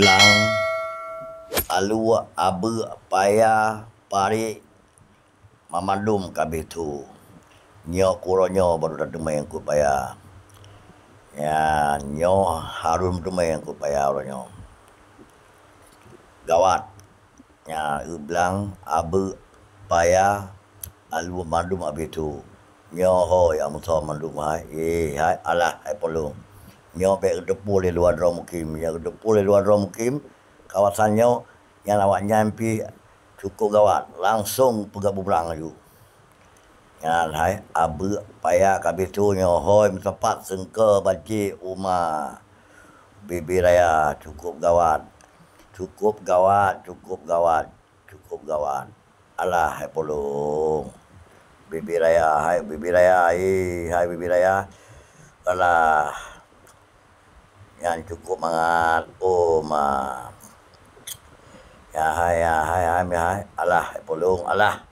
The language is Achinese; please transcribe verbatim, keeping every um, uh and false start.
Blang, alue, abeuk, paya, parék, mamandum ka abéh tho. Nyoe keuroe nyoe barô tateumé eungkôt paya. Nyan, nyoe harôh meuteumé eungkôt paya uroe nyoe. Gawat. Nyan, eu blang, abeuk, paya, alue mandum abéh tho. Nyoe ho nyang meusoe mandum hai, eh, hai, alah, hai polong. Nyoe bèk geuteupeue lé luwa droe mukim, nyang geuteupeue lé luwa droe mukim, kawasan nyoe, nyan awaknyan pih cukôp gawat, langsông peugah bubrang laju. Nyan hai, abeuk, paya ka abéh tho nyoe hôi meusapat seungke banci uma. Bibi raya cukôp gawat. Cukôp gawat, cukôp gawat, cukôp gawat. Alah, hai polong. Bibi raya, hai bibi raya, ih, hai bibi raya. Alah. Nyan cukôp mangat, oh ma. Ya hai, ya hai, hai, ya hai. Alah, hai polong, alah.